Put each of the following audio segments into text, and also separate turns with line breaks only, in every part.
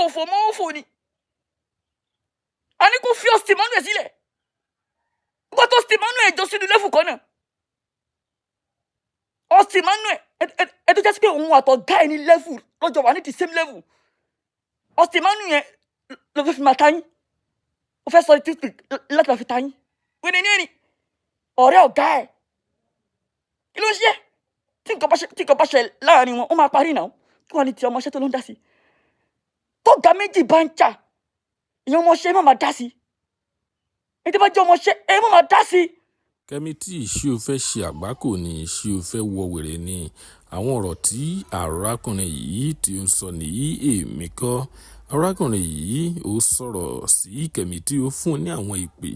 Òfò mọ́ òfò ni. A ní kó fi Austin Emmanuel sílẹ̀. Wọ́n tó Austin Emmanuel jọ sínú level kan náà. Austin Emmanuel ẹ tó jásí pé òun àtọ̀gá ẹ ní level lọ́jọ́ wà ní the same level. Austin Emmanuel yẹn ló fẹ́ fi máa ta yín. Ó fẹ́ sọ toothpick láti máa fi ta yín. Wẹ́n ní ẹni ọ̀rẹ́ ọ̀gá ẹ̀, kí ló ń ṣe? Tí nǹkan bá ṣe láàrin wọn, ó máa parí náà. Kí wọ́n ní ti ọmọọṣẹ́ tó ló ń dá sí? Tọ́gà méjì bá ń jà, ìyẹn ọmọọṣẹ́ má máa dá sí. Ẹni tí bá jẹ́ ọmọọṣẹ́, ẹ má máa dá sí.
Kẹ́mi T, ṣé o fẹ́ ṣe àgbákò ni? Ṣé o fẹ́ wọ wèrè ni? Àwọn ọ̀rọ̀ tí arákùnrin yìí tí ó ń sọ nìyí, èmi kọ́. Arákùnrin yìí ó sọ̀rọ̀ sí Kẹ́mi tí ó fún ní àwọn ìpè.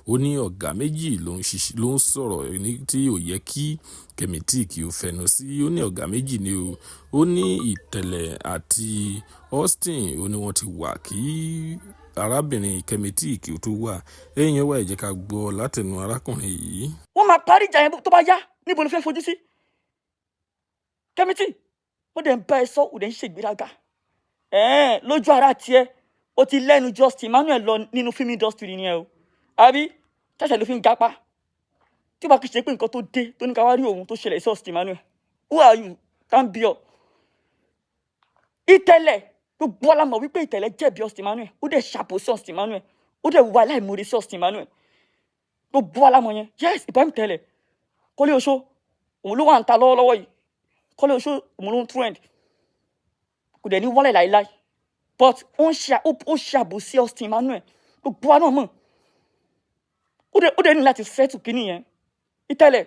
Ó ní ọ̀gá méjì ló ń sọ̀rọ̀ ní tí ò yẹ kí Kẹ́mi T kí ó fẹnu sí. Ó ní ọ̀gá méjì ni o. Ó ní Ìtẹ̀lẹ̀ àti Austin. Ó ní wọ́n ti wà kí arábìnrin Kẹ́mi T kí ó tó wà. Ẹ̀yin wá, ẹ jẹ́ ká gbọ́ látẹnu arákùnrin yìí.
Wọ́n máa parí ìjà yẹn tó bá yá. Níbo ló fẹ́ fojú sí? Kẹ́mi T, ó dẹ̀ ń bá ẹ sọ, ó dẹ̀ ń ṣègbéraga. Ẹ̀ẹ́n, lójú ara tiẹ̀, ó ti lẹ́nu Justin Emmanuel lọ nínú film industry ni ẹ o, àbí ṣẹ̀ṣẹ̀ ló fi ń gapá? Tí ó bá kì í ṣe pé nǹkan tó dé tó ní ká wá rí òun tó ṣẹlẹ̀ sí Austin Emmanuel, who are you? Can be ọ Ìtẹ̀lẹ̀. Gbogbo wa la mọ̀ wípé Ìtẹ̀lẹ̀ jẹ̀bi Austin Emmanuel. Ó dẹ̀ ṣàbòsí Austin Emmanuel, ó dẹ̀ wà láìmoore sí Austin Emmanuel. Gbogbo wa la mọ̀ yẹn. Yes, Ibrahim Tẹ̀lẹ̀, Kọ́lé Oṣó, òun ló wà ń ta lọ́wọ́lọ́wọ́ yìí. Kọ́lé Oṣó, òun ló ń trend, kò dẹ̀ ní wálẹ̀ láíláí. But ó ṣe àbòsí Austin Emmanuel, gbogbo wa náà mọ̀. Ó dẹ̀ ní láti settle kínní yẹn. Ìtẹ̀lẹ̀,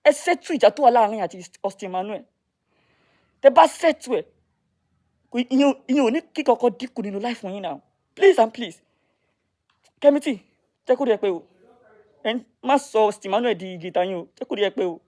ẹ settle ìjà tó wà láàrin àti Austin Emmanuel. Tẹ bá settle ẹ, kò ìyẹn ò ní kí kankan dínkù nínú life yín náà. Please and please, Kẹ́mi T, jẹ́ kó rí ẹ pé o. Ẹ má sọ Austin Emmanuel di igi ìtayín o. Jẹ́ kó rí ẹ pé o.